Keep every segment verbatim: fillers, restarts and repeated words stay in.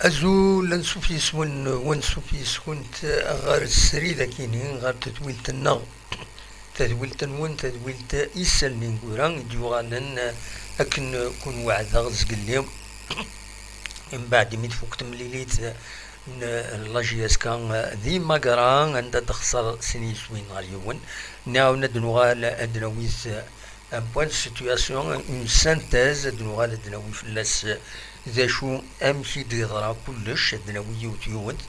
Azul, ansuf yes-wen, wansuf yes-kunt ɣer srid akini, ɣer tedwilt-nneɣ, tadwilt-nwen, tadwilt isallen ineggura i d-yuɣalen akken kun-weɛdeɣ zgelli. Mbeɛd imi tfuk temlilit n la J S K di Magra, anda d-xṣer sin yiswiyen ɣer yiwen, nniɣ-awen ad d-nuɣal ad d-nawi un point de situation, une synthèse, ad d-nuɣal ad d-nawi fell-as d acu, amek i d-yeḍra kullec, ad d-nawi yiwet yiwet.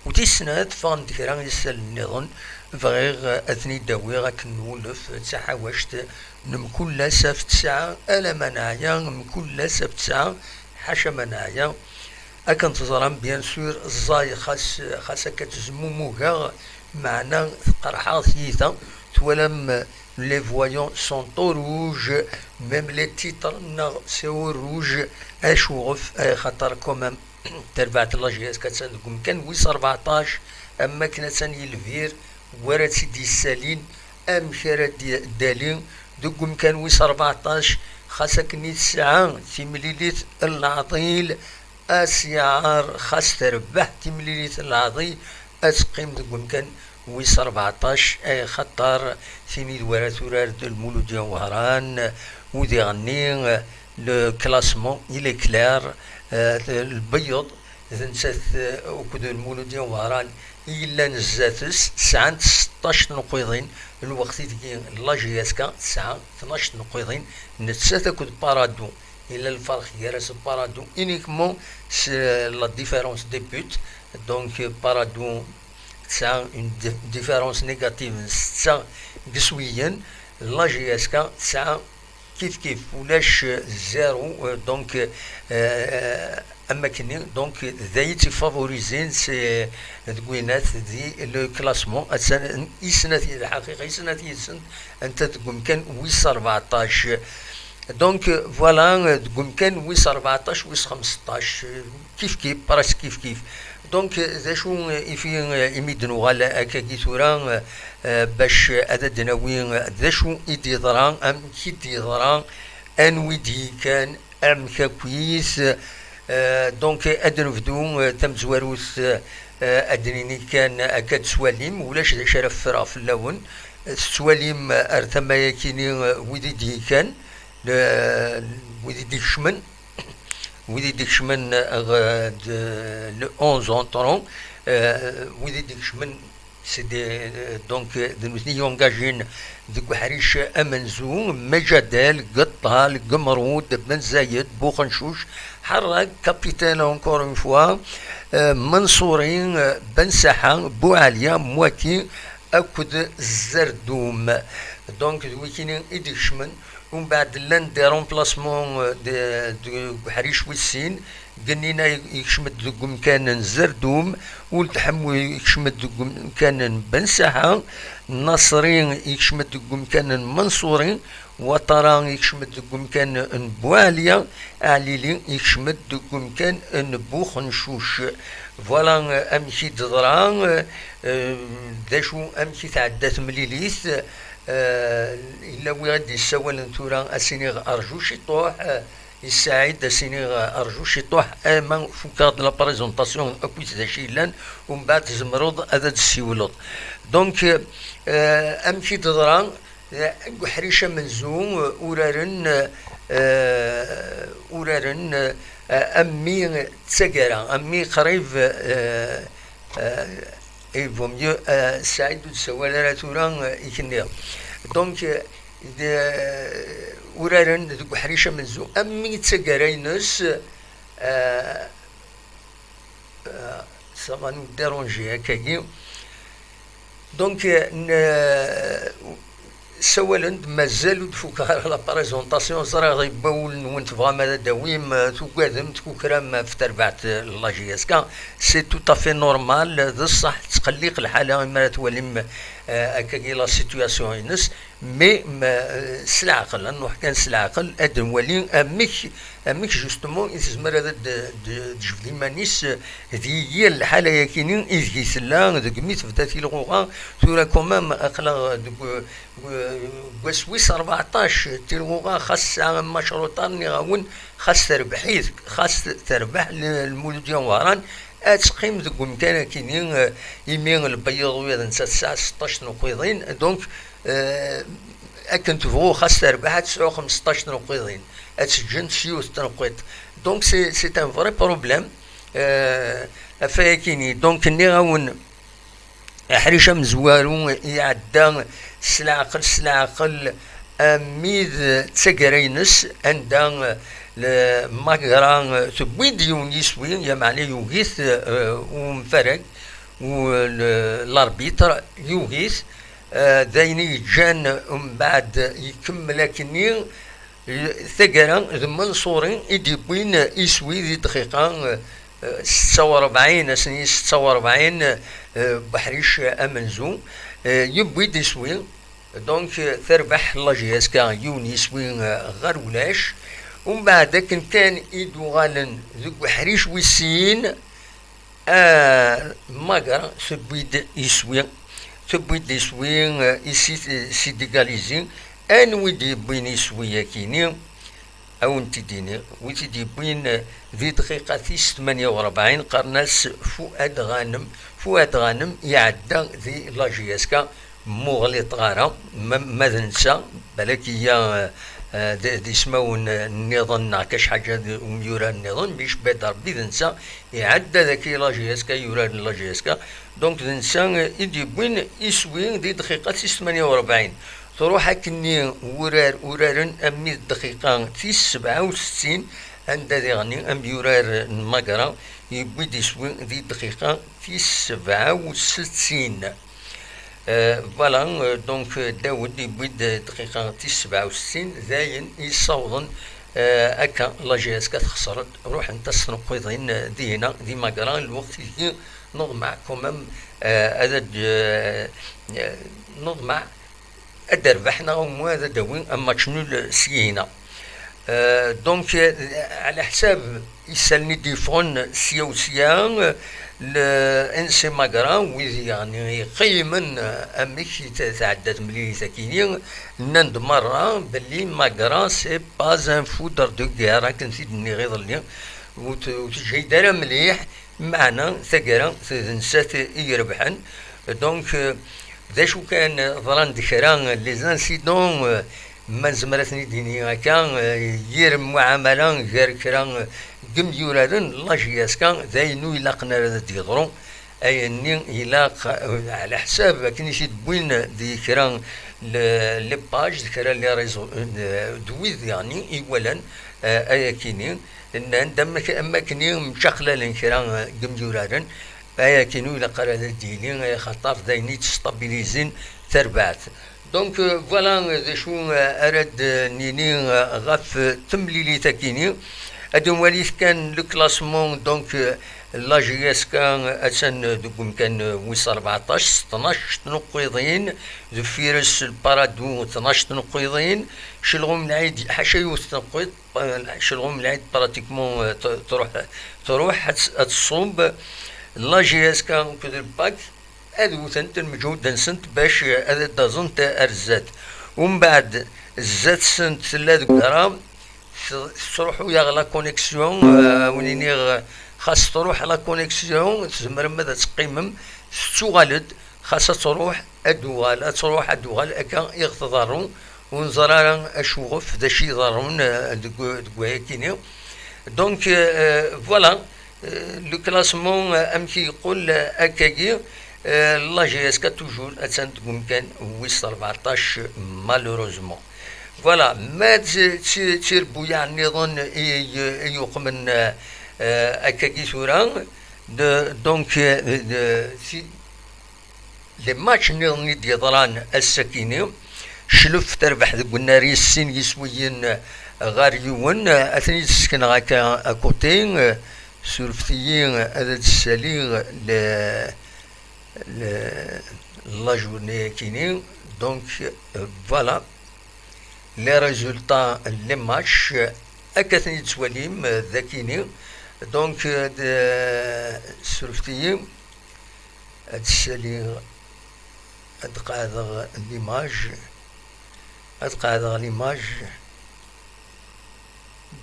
U tis snat, ffɣen-d kra isallen nniḍen, bɣiɣ ad ten-id-awiɣ akken nwulef d taḥawact n mkul ass ɣef tesɛa, ala ma neɛya, mkul ass ɣef tesɛa, ḥaca ma neɛya. Akken teẓram, bien sûr, ẓẓay xas, xas akka ttezmumugeɣ, meɛna tqerḥeɣ tyita. Twalam, les voyants sont au rouge, même les titres-nneɣ c'est au rouge. Acuɣef? Axaṭer quand même tarbaɛt n la J S K attan deg umkan wis rbeɛṭac, am wakken attan i lbir, war ad tt-id-yessalin, amek ara d-, d-ali deg umkan wis rbeɛṭac, xas akken i tesɛa timlilit n leɛḍil, asiɛar, xas terbeḥ timlilit n leɛḍil, ad teqqim deg umkan wis rbeɛṭac, axaṭer tin i d wara turar d Lmuludya Wehran, u diɣenni, le classement, il est clair, euh, lbeyyeḍ d nettat, euh, akked Lmuludya Wehran i yellan zdat-s, sɛant seṭṭac tneqqiḍin, lweqt i deg la J S K tesɛa tnac tneqqiḍin, nettat akked Paradou. Yella lferq gar-as d Paradou uniquement s la différence des buts. Donc, Paradou tesɛa une di-, différence négative n setta deg iswiyen. La J S K tesɛa kif kif, ulac, euh, zéro, euh, donc, euh, am wakken-nni, donc, d ayen i tt-ifavorizin, c'est, euh, deg winat di le classement, attan i snat, lḥaqiqa, i snat yid-sent, anta deg umkan wis rbeɛṭac. Donc, euh, voilà, euh, deg umkan wis rbeɛṭac, wis xemseṭṭac, euh, kif kif, presque kif kif. Donc, euh, d acu, euh, i fi, euh, imi d-nuɣal akkagi tura, euh, euh, bac ad d-nawi, euh, d acu i d-yeḍra, amek i d-yeḍra, anwi d-yekkan, amek akk-is, euh, donc, ad nebdu, euh, tamezwarut, euh, ad d-nini kan akka d-tettwalim, ulac d acu ara ffreɣ fell-awen. Tettwalim, euh, ar tama-yakini, euh, wid i d-yekkan, le-, wid i d-ikecmen, wid i d-ikecmen, euh, de, le onze entrant, euh, wid i d-ikecmen, c'est des, euh, donc, euh, d nutni yengagin deg uḥric amenzu, Mejadel, Gettal, Gemrud, Ben Zayed, Buxencuc, Ḥerrak, capitaine encore une fois, euh, Mansouri, euh, Ben Saḥa, Buɛalya, Mwaki, akked Zerdum. Donc, d wikini i d-ikecmen. Umbeɛd llan des remplacements, euh, de, de, deg uḥric wis sin. Gennina yekcem-d deg umkan n Zerdum, Uld Ḥemmu yekcem-d deg umkan n Ben Saḥa, Naṣri yekcem-d deg umkan n Manṣuri, Watara yekcem-d deg umkan n Buɛalya, Ɛlili yekcem-d deg umkan n Buxencuc. Voilà, euh, amek i d-teḍra, euh, euh, d acu, amek i tɛedda temlilit. Euh, yella wi i d-yessawalen tura, ad s-iniɣ rju ciṭuḥ, euh, i Saɛid, ad s-iniɣ, euh, rju ciṭuḥ, ama fukeɣ-d la présentation akkit d acu yellan, umbeɛd tzemreḍ ad d-tessiwleḍ. Donc, euh, amek i d-teḍra? Deg uḥric amenzu, uraren, eh, uraren, eh, am mi d taggara, am mi qrib, eh, eh, il vaut mieux, eh, Saɛid ur d-sawal ara tura, eh, ikenni. Donc, eh, de, uraren deg uḥric amenzu, am mi d taggara-ines, eh, Euh, ça va nous déranger, akkagi. Donc, euh, ne-, ssawalen-d, mazal ur d-fukeɣ ara la présentation, ẓriɣ deg wawul-nwen tebɣam ad d-tawim, euh, tugadem, tkukram ɣef terbaɛt, euh, la J S K. C'est tout à fait normal, d ṣṣeḥ, tettqelliq lḥala imi ara twalim Eh, akkagi la situation-ines, mais ma, eh, s leɛqel, ad nruḥ kan s leɛqel, ad nwali amek, amek justement i tezmer ad d-, d-, d-tejbed iman-is, eh, di yir lḥala-yakini ideg i tella, deg mi tebda tilɣuɣa. Tura quand même aql-aɣ deg, eh, deg wass wis rbeɛṭac, tilɣuɣa xas tesɛa macruṭa, nniɣ-awen, xas terbeḥ-it, xas terbeḥ l-, Lmuludya n Wehran, ad teqqim deg umkan akini, eh, imi lbeyyeḍ ula d netta tesɛa seṭṭac tneqqiḍin. Donc, eh, akken tebɣu, xas terbeḥ, ad tesɛu xmesṭac tneqqiḍin, ad teǧǧen s yiwet tneqqiḍt. Donc, c'est, c'est un vrai problème, eh, ɣef wayakini. Donc, nniɣ-awen, aḥric amezwaru iɛedda s leɛqel, s leɛqel, armi d taggara-ines, anda, eh, Magra, eh, tewwi-d yiwen yiswi, yameɛna yugi-t, eh, umfarag, u-, l-, l'arbitre yugi-t, eh, d ayen i yeǧǧan umbeɛd ikemmel akkenni, eh, taggara d Manṣuri i d-yewwin iswi di dqiqa, eh, setta u rebɛin, ass-nni setta u rebɛin, eh, Buḥric amenzu, eh, yewwi-d iswi. Donc, eh, terbeḥ la J S K yiwen yiswi, eh, ɣer ulac. Umbeɛd akken kan i d-uɣalen deg uḥric wis sin, eh, Magra tewwi-d iswi, tewwi-d iswi, eh, i si-, si d'égaliser. Anwa i d-yewwin iswi-yakini? Ad wen-t-id-iniɣ, wi t-id-yewwin, eh, di dqiqa tis tmanya u rebɛin, qqaren-as Fuad Ghanem. Fuad Ghanem iɛedda di la J S K, mmuɣliṭeɣ ara, ma, ma d netta, balak iya, eh, eh, d, d ismawen, eh, nniḍen neɣ kac ḥaǧa d umyurar nniḍen, mi yecba-d Rebbi d netta, iɛedda daki la J S K, yurar n la J S K. Donc d netta, eh, i d-yewwin iswi di dqiqa tis tmanya u rebɛin. Truḥ akkenni wurar, uraren armi d dqiqa tis sebɛa u settin, anda diɣenni amyurar n Magra yewwi-d iswi di dqiqa tis sebɛa u settin. Euh, voilà, euh, donc, euh, Dawed yewwi-d dqiqa tis sebɛa u settin, dayen yessawḍen, euh, akka la J S K texṣer-d, ruḥent-as tneqqiḍin, euh, dihina, di Magra, lweqt ideg neḍmeɛ quand même, euh, ad d-, euh, euh, neḍmeɛ ad d-terbeḥ neɣ au moins ad d-tawi un match nul syihina. Euh, donc, euh, ɛla ḥsab isallen i d-yeffɣen sya u sya, euh, le N C Magra, wid yeɣni iqeymen, euh, amek i t-, tɛedda temlilit akini, nnan-d merra belli Magra c'est pas un foudre de guerre, akken t-id-nniɣ iḍelli, ur t-, ur teǧǧa-yi-d ara mliḥ, meɛna taggara d nettat i irebḥen. Donc, euh, d acu kan, ḍran-d kra les incidents, euh, ma nezmer ad ten-id-nini akka, euh, yir muɛamala gar kra, euh, n yimyuraren, la J S K, d ayen ur ilaqen ara ad d-yeḍru. Ayenni ilaq, euh, ɛla ḥsab akken i t-id-wwin di kra n le-, les pages, d kra n les réseaux, euh, d wid, yeɛni, iwalan, euh, ayakini. Nnan-d am, am wakken i mcaqlalen kra, eh, n yimyuraren, ayakini ur ilaq ara ad d-yili, eh, axaṭer d ayen i d-stabilizin tarbaɛt. Donc, euh, voilà, euh, d acu, euh, ara d-nini, euh, ɣef, euh, temlilit-akini. Ad nwali kan le classement, donc, euh, la J S K, euh, attan, euh, deg umkan, euh, wis rbeɛṭac, s tnac tnuqqiḍin, deffir-s le Paradou, tnac tnuqqiḍin, Celɣum Lɛid, ḥaca yiwet tnuqqiḍt, Celɣum Lɛid pratiquement, euh, t-, truḥ, truḥ ad ts-, ad tṣub. La J S K akked le PAK ad wtent lmeǧhud-nsent bac, euh, ad d-aẓent ar zdat. Umbeɛd, zdat-sent tella deg ugraw, t-, tettruḥu-yaɣ la connexion, euh, win iniɣ, xas truḥ la connexion, tzemrem ad teqqimem, tettuɣal-d, xas ad truḥ, ad d-tuɣal, ad truḥ, ad d-tuɣal, akka i ɣ-tḍerru, ur neẓri ara acuɣef, d acu iḍerrun, euh, deg, deg wayakini. Donc, euh, voilà, euh, le classement, euh, amek i yeqqel, euh, akkagi, euh, la J S K toujours attan deg umkan wis rbeɛṭac, malheureusement. Voilà, ma d ti-, d tirebbuyaɛ nniḍen i, i, i yuqmen, euh, euh, akkagi tura, de, donc, euh, de, si, les matchs nniḍen i d-yeḍran ass-akini, Clef terbeḥ deg unnar-is sin yiswiyen ɣer yiwen, ad ten-id-sekneɣ akka à côté, surfet-iyi ad d-ssaliɣ le, le, la journée akini. Donc, euh, voilà les résultats n les matchs, euh, akka ten-id-tettwalim, euh, d akini. Donc, euh, d-, surfet-iyi ad ssaliɣ, ad qeɛdeɣ l'image, ad qeɛdeɣ l'image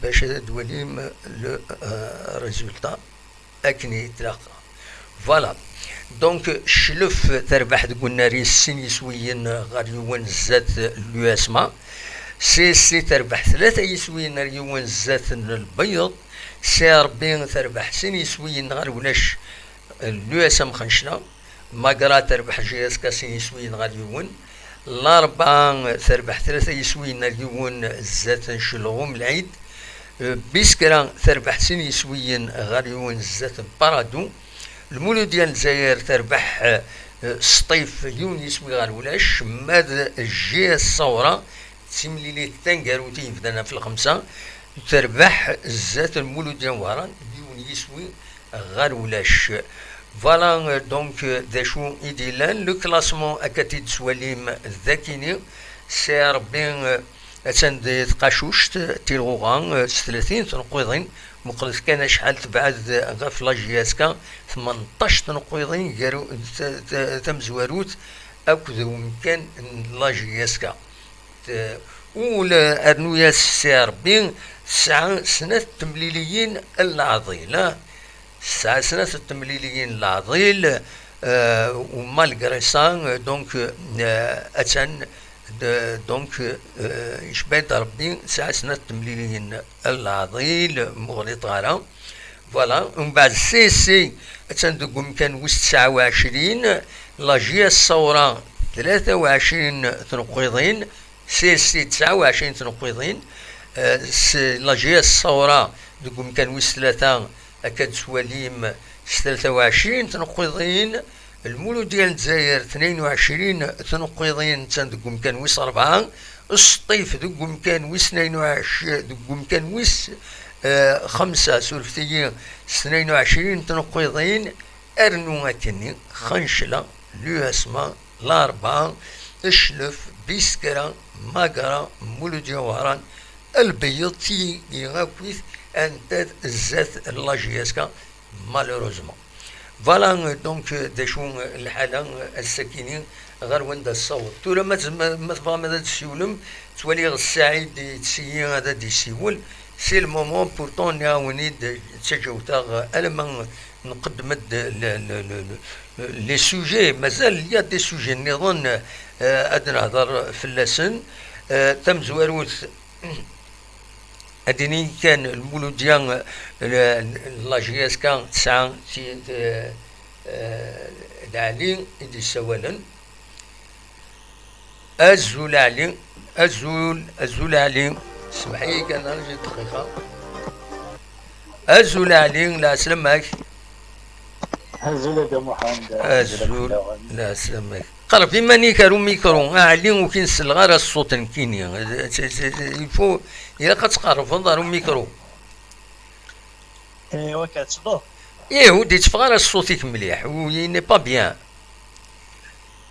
bac ad twalim le, euh, résultat akken i tlaq. Voilà. Donc, Cclef terbeḥ deg unnar-is sin yiswiyen ɣer yiwen zdat l'U S M A. C S C terbeḥ tlata yiswiyen ɣer yiwen zdat n Lbeyyeḍ. C R B terbeḥ sin yiswiyen ɣer ulac l'U S M Xencla. Magra terbeḥ J S K sin yiswiyen ɣer yiwen. Larebɛa terbeḥ tlata yiswiyen ɣer yiwen zdat n Celɣum Lɛid. Eh, Biskra terbeḥ sin yiswiyen ɣer yiwen zdat n Parado. Lmuludya n Lezzayer terbeḥ, eh, Sṭif yiwen yiswi ɣer ulac, ma d J S Ṣawra d timlilit taneggarut i yebdan ɣef lxemsa, terbeḥ zdat n Lmuludya n Wehran d yiwen yiswi ɣer ulac. Voilà, euh, donc, euh, d acu i d-yellan. Le classement, akka t-id-tettwalim d akini. C R B, euh, attan di tqacuct, Tilɣuɣa, euh, s tlatin tneqqiḍin. Muqlet kan acḥal tebɛed ɣef la J S K, tmenṭac tneqqiḍin gar u-, t-, t-, tamezwarut akked umkan n la J S K. Ul, rnu-yas C R B, tesɛa snat temliliyin n leɛḍil, ah. Tesɛa snat temliliyin n leɛḍil, euh, u malgré ça, euh, donc, euh, attan, de-, donc, euh, yecba-d Rebbi, tesɛa snat temliliyin n leɛḍil, muɣlit ɣara. Voilà, umbeɛd C S C attan deg umkan wis tesɛa u ɛecrin, la J S Ṣawra tlata u ɛecrin tneqqiḍin, C S C tesɛa u ɛecrin tneqqiḍin, eh, s-, la J S Ṣawra deg umkan wis tlata, akka d-tettwalim, s tlata u ɛecrin tneqqiḍin, Lmuludya n Lezzayer tnayen u ɛecrin tneqqiḍin, attan deg umkan wis rebɛa, Sṭif deg umkan wis tnayen u ɛecrin, deg umkan wis, eh, xemsa, surfet-iyi, s tnayen u ɛecrin tneqqiḍin, rnu akkenni, Xencla, l'U S M A, Larebɛa, Cclef, Biskra, Magra, Muludya Wehran, Lbeyyeḍ, tigi akkit anta zdat n la J S K, malheureusement. Voilà, euh, donc, euh, d acu, euh, lḥala, euh, ass-akini ɣer wanda tessaweḍ. Tura ma tz-, ma, ma tebɣam ad d-tessiwlem, ttwaliɣ Saɛid yettsi-yi ad d-yessiwel. C'est le moment, pourtant, nniɣ-awen-id, ttaǧǧawt-aɣ, euh, alamma nqeddem-d le, le, le, le, les sujets. Mazal, il y a des sujets nniḍen, euh, ad nehder fell-asen. Euh, tamezwarut, Ad d-iniy kan, Lmuludya, eh, la J S K tesɛa ti-, eh, eh, d Ɛli i d-yessawalen. Azul Ɛli, azul, azul Ɛli, semmeḥ-iyi kan, rǧu dqiqa. Azul Ɛli, lɛeslama-k. Azul a Dda Muḥend. Azul, lɛeslama-k. Qerreb iman-ik ar umikru, a Ɛli, ur k-in-selleɣ ara ṣṣut nekkini. Il faut, ilaq ad tqerrbeḍ ar umikru. Eh, wak ad tebɣeḍ? Ih, ur d-itteffeɣ ara ṣṣut-ik mliḥ, il n'est pas bien.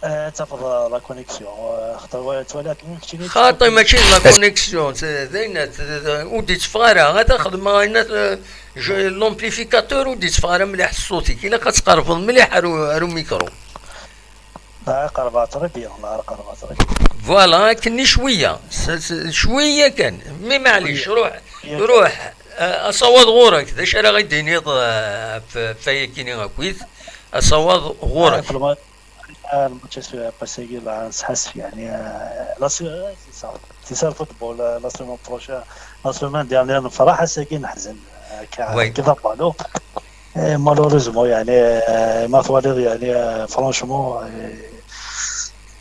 Eh, ad tafeḍ, eh, la connexion, eh, xaṭer wa-, ttwaliɣ-kem keččini xaṭi, mačči d la connexion, d ayen, ur d-itteffeɣ ara. Ad xedmeɣ ayen, eh, je-, l'amplificateur ur d-itteffeɣ ara mliḥ ṣṣut-ik. Ilaq ad tqerrbeḍ mliḥ ar u-, ar umikru. La, qerbeɣ très bien, la, qerbeɣ très bien. Voilà, akken i cwiya, s-, s-, cwiya kan. Mi maɛlic, ruḥ, ruḥ, eh, asawaḍ ɣur-k, d acu ara ɣ-d-tiniḍ, eh, ɣef, ɣef wayakini akkit? Asawaḍ ɣur-k. Ah, في الماتش، آه، الماتش السو-، باسيكي، لا، نسحاسف، يعني، آه، لا سو-، آه، سي سا. سي سا الفوتبول، آه، لا سيمين بروشين، لا سيمين ديرنيير نفرح، الساكي نحزن. آه، كا-، وي. كي ضربالو. آه، مالوريزمون، يعني، آه، ما تواليض، يعني، آه، فرانشمون، آه،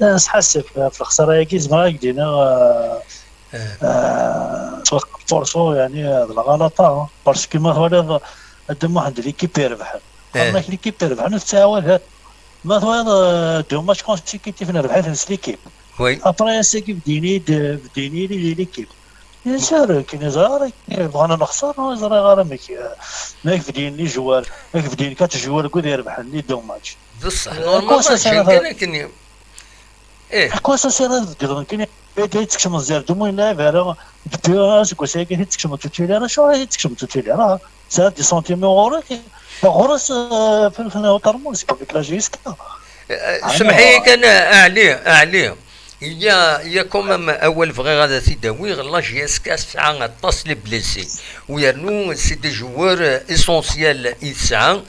آه، نسحاسف في الخسارة ياكي زعما هاك دينا، آه، آه. آه، فورسو، يعني، آه، الغلطة، باسكو ما تواليض، قدم واحد ليكيب يربح. إيه. قال لك ليكيب تربح، نفس التعاون هذا. ما هو هذا دو ماتش كونسيكوتيف نربح في نفس ليكيب. وي. ابري سيكي بديني د-، بديني لي ليكيب. Yesɛa akken yeẓra ara akken bɣan ad nexṣer, ur ẓriɣ ara amek. Ma ak-bdiyen les joueurs, ma ak-bdiyen quatre joueurs akked irebḥen les deux matchs. D ṣṣeḥ, euh, normalement, quoi ça sert à, kan akken. Eh. À quoi ça sert ad beddleḍ nekkini? Tkecmeḍ Zerdum ur yelɛib ara, depuis aseggas-agi i tkecmeḍ tutlayt ara, acuɣer i tkecmeḍ tutlayt ara? Tesɛiḍ des sentiments ɣur-k, ɣur-s, euh, fell-, fell-, uṭermus, comme la J S K. Eh, ah, semmeḥ-iyi kan, a Ɛli, a Ɛli. Il y a, il y a quand même awal bɣiɣ ad t-id-awiɣ, la J S K tesɛa aṭas les blessés. U yernu, c'est des joueurs, euh, essentiels i tesɛa.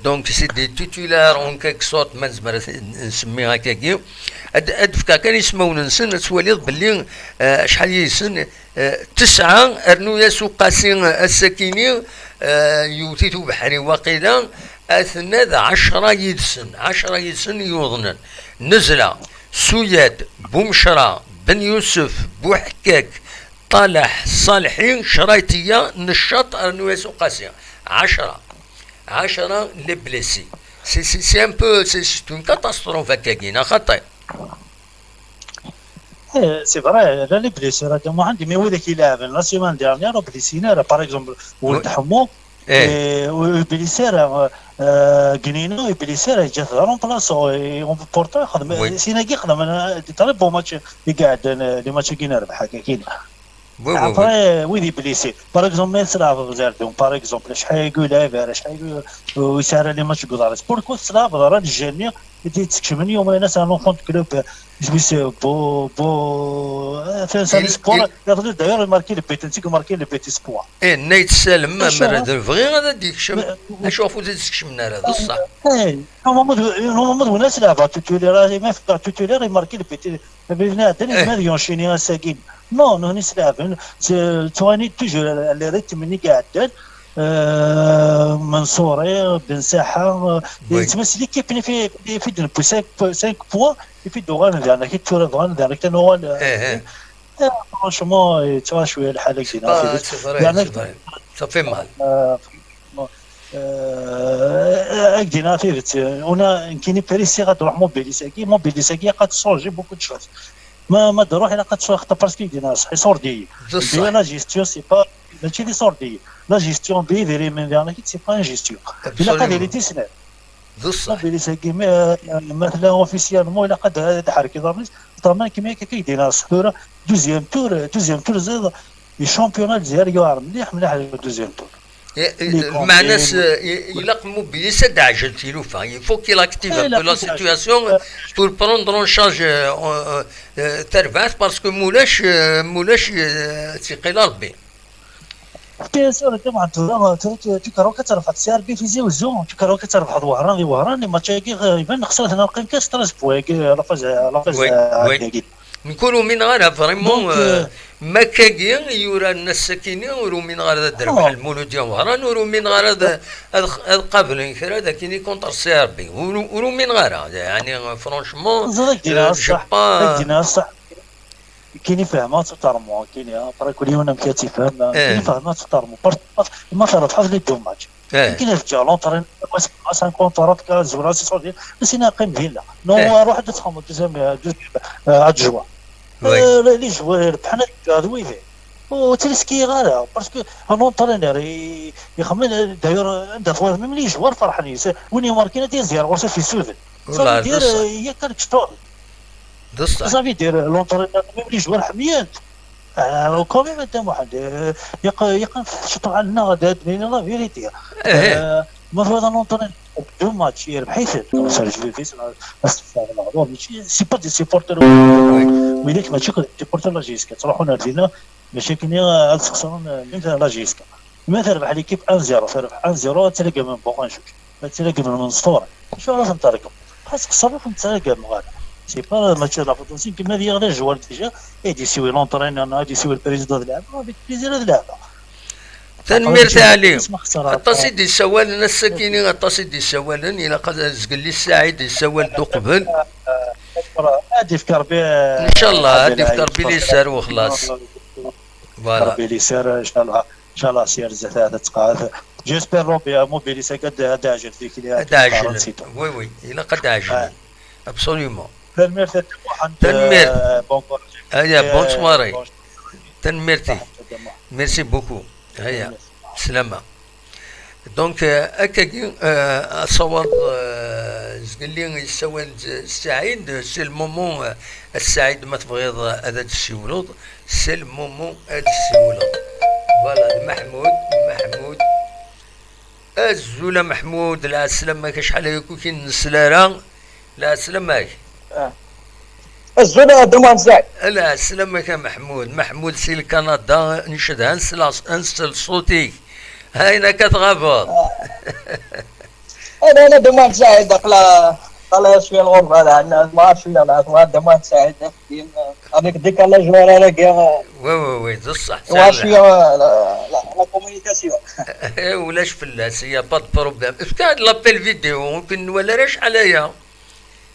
Donc, c'est des titulaires en quelque sorte, ma nezmer ad t-nsemmi akkagi. Ad, ad d-fkeɣ kan ismawen-nsen, ad twaliḍ belli, euh, acḥal yid-sen, euh, tesɛa, rnu-yas uqasi, euh, ass-akini, euh, yewwet-it ubeḥri waqila, aten-a d ɛecra yid-sen, ɛecra yid-sen yuḍnen. Nezla, Suyad, Bumecra, Ben Yusef, Buḥekkak, Ṭalaḥ, Ṣalḥi, Craytia, Neccaṭ, rnu-yas uqasi. Ɛecra. Ɛecra les blessés. C'est, c'est, c'est un peu, c'est, c'est une catastrophe akkagi, neɣ xaṭi? Eh, c'est vrai, la les blessés, Radi Muḥend, mais widak i ileɛben la semaine dernière, ur blessin ara, par exemple, Weld Ḥemmu, eh, ur blessi ara, euh, Gnina, ur blessi ara, yeǧǧa-t d remplaçant, et on peut porter, xedmen, oui, sin-agi xedmen, euh, des très bons matchs, i iɛeddan, euh, les matchs-agi nerbeḥ, akkagi. Oui, oui, oui. Après, wid i blessin. Par exemple, ma tleɛbeḍ Zerdum, par exemple, acḥal i yelɛib ara, acḥal i, ur yesɛi ara les matchs deg uḍar-is. Pourquoi tleɛbeḍ ara les jeunes-nni i d-yettekcmen, yumen ass-a un enfant de club, isem-is, euh, Bo-, Bo-, euh, c'est un espoir. Iḍelli, d'ailleurs, il marque le but, netta i marque le but espoir. Eh, Nayt Salem, amer d bɣi ad d-yekcem. Acu ɣef ur d-yettekcem ara, d ṣṣeḥ. Eh, normalement, d-, normalement, d win as leɛbeɣ tutuli, rah, ma fkeɣ tutuli, i marque le but. Bnadem, eh, ma d yenchini ass-agi. Non, non, isleɛben, ttɣani toujours les rythmes-nni i iɛeddan. Euh, Mansouri, Ben Saḥa, euh, oui, yettmas l'équipe-nni fi, fi, fi d-newwi cinq, cinq points, et puis d-uɣalen daɣen, akka tura bɣan daɣen, akka nuɣal, euh, eh, eh. Eh, franchement, yettɣac cwiya lḥal, c'est pas, c'est vrai, c'est vrai. Ça fait mal. Euh, Euh, ad k-d-iniɣ tidet, una nekkini pressé ad ruḥ Mobilis-agi, Mobilis-agi ilaq ad tchanger beaucoup de choses. Ma, ma d-ruḥ ilaq ad tchanger, parce que ad k-d-iniɣ ṣṣeḥ, iṣurdi-yi. D ṣṣeḥ. La gestion, c'est pas, mačči d iṣurdi-yi. La gestion, bi idrimen, c'est pas une gestion. Ilaq ad, absolument, ili tisnat. D ṣṣeḥ. Mobilis-agi, ma, ma tella officiellement, ilaq ad, ad d-ḥerk iḍarren-is. Ṭaman kemmi akka i k-d-iniɣ ṣṣeḥ tura, deuxième tour, deuxième tour ziḍ, i championnat Lezzayer yuɛer mliḥ, mliḥ deg deuxième tour. Eh, eh, meɛna-s, eh, ilaq Mobilis ad d-ɛjel tilufa. Il faut qu'il active un peu la situation pour prendre en charge, euh, euh, euh, tarbaɛt, parce que mulac, euh, mulac, euh, tiqila Rebbi. Bien sûr, tabɛent tura, tura tu-, tukerwa kan ad terbeḥ Tizi Wezzu, tukerwa kan ad terbeḥ Wehran di Wehran, les matchs-agi, euh, iban nexser-iten, neqqim kan s treize points, la phase, la phase, oui, euh, oui. Nekk ur umineɣ ara, vraiment, donc, euh, euh, ma akkagi i yuraren ass-akini, ur umineɣ ara ad d-rebḥen Lmuludya Wehran, ur umineɣ ara ad, ad, ad qablen kra d akini contre C R B. Ur, ur umineɣ ara, yeɛni, franchement, euh, je pas. Kini fehmeɣ-tt utermu, kini, après kul yiwen amek ad tt-ifhem, eh, kini fehmeɣ-tt utermu. Parce que ma trebḥeḍ les deux matchs. Eh. Kini teǧǧa l'entraîneur, c'est un contrat, tezwir-as iṣurdi, mais sina qqim dinna. Non, eh, ruḥ ad txedmeḍ deuxième, euh, deuxième, euh, adjoint. Oui. Euh, les, les joueurs, bḥal akka, d wid. Ur ttrisqiɣ ara, parce que un entraîneur, i-, ixemmem, d'ailleurs, anda twayeḍ, même les joueurs ferḥen yes-s, win imarkin ad d-yazir ɣur-s ad t-issuden. Ça veut dire, euh, il y a quelque chose. D ṣṣeḥ. Ça veut dire, l'entraîneur, même les joueurs ḥemmlen-t. Euh, quand même, Dda Muḥend, euh, yeq-, yeqqen ciṭuḥ-nneɣ, ad d-nini la vérité. Eh. Euh, ma twayeḍ un entraîneur, deux matchs, yerbeḥ-iten. Ça, je vais dire, ça, ça, ça, c'est pas des supporters. Oui. Widak mačči d supporters la J S K, ttruḥun ar dinna, mačči akken ad sxeṣren, euh, même la J S K. Ma terbeḥ l'équipe un zéro, terbeḥ un zéro, ad tregmem Buɣancuc, ad tregmem Nesṭur. Acu ara ten-tergem? Xas xeṣren, ur ten-ttregmeɣ ara. C'est pas, mačči d la faute-nsen, kemma d yiɣ d joueur déjà, ad yessiwi l'entraîneur, ad yessiwi le président d lɛaba, avec plaisir ad lɛabeɣ. Tanemmirt a Ɛli. Aṭas i d-yessawalen ass-akini, aṭas i d-yessawalen, ilaq ad zgel Saɛid yessawal-d uqbel. Ad yefk Rebbi, ncallah, ad yefk Rebbi liser u xlaṣ. Voilà. Rebbi liser, ncallah. Ncallah, si ar zdat ad tettqaɛed. J'espère Rebbi, Mobilis-agi ad, ad d-ɛjel tikli, ad d-ɛjel. Oui, oui, ilaq ad d-ɛjel. Absolument. Tanemmirt a Dda Muḥend, tanemmirt. Euh, bon courage. Aya, bonne soirée. Tanemmirt-ik. Merci beaucoup. Aya. Slama. Donc, euh, akkagi, euh, asawaḍ, euh, zgelli yessawal d Saɛid, c'est le moment, euh, a Saɛid, ma tebɣiḍ, euh, ad d-tessiwleḍ, c'est le moment ad d-tessiwleḍ. Voilà, d Maḥmud, Maḥmud. Azul a Maḥmud, lɛeslama-k, acḥal aya ur k-nesla ara. Lɛeslama-k. Ah. Azul a Dda Muḥend Saɛid. Lɛeslama-k a Maḥmud. Maḥmud si Lkanada, ncedha ad nsel ṣṣut-ik. Ayen akka tɣabeḍ. Ah. Ana, ana Dda Muḥend Saɛid, aqla, aqla cwiya lɣerba, la, la, ma cwiya, la, ma Dda Muḥend Saɛid, avec décalage horaire-agi. Oui, oui, oui, d ṣṣeḥ. Wa cwiya, la, la, la communication. Eh, ulac fell-as, il y a pas de problème. Efk-aɣ-d l'appel vidéo, ur k-nwala ara acḥal aya.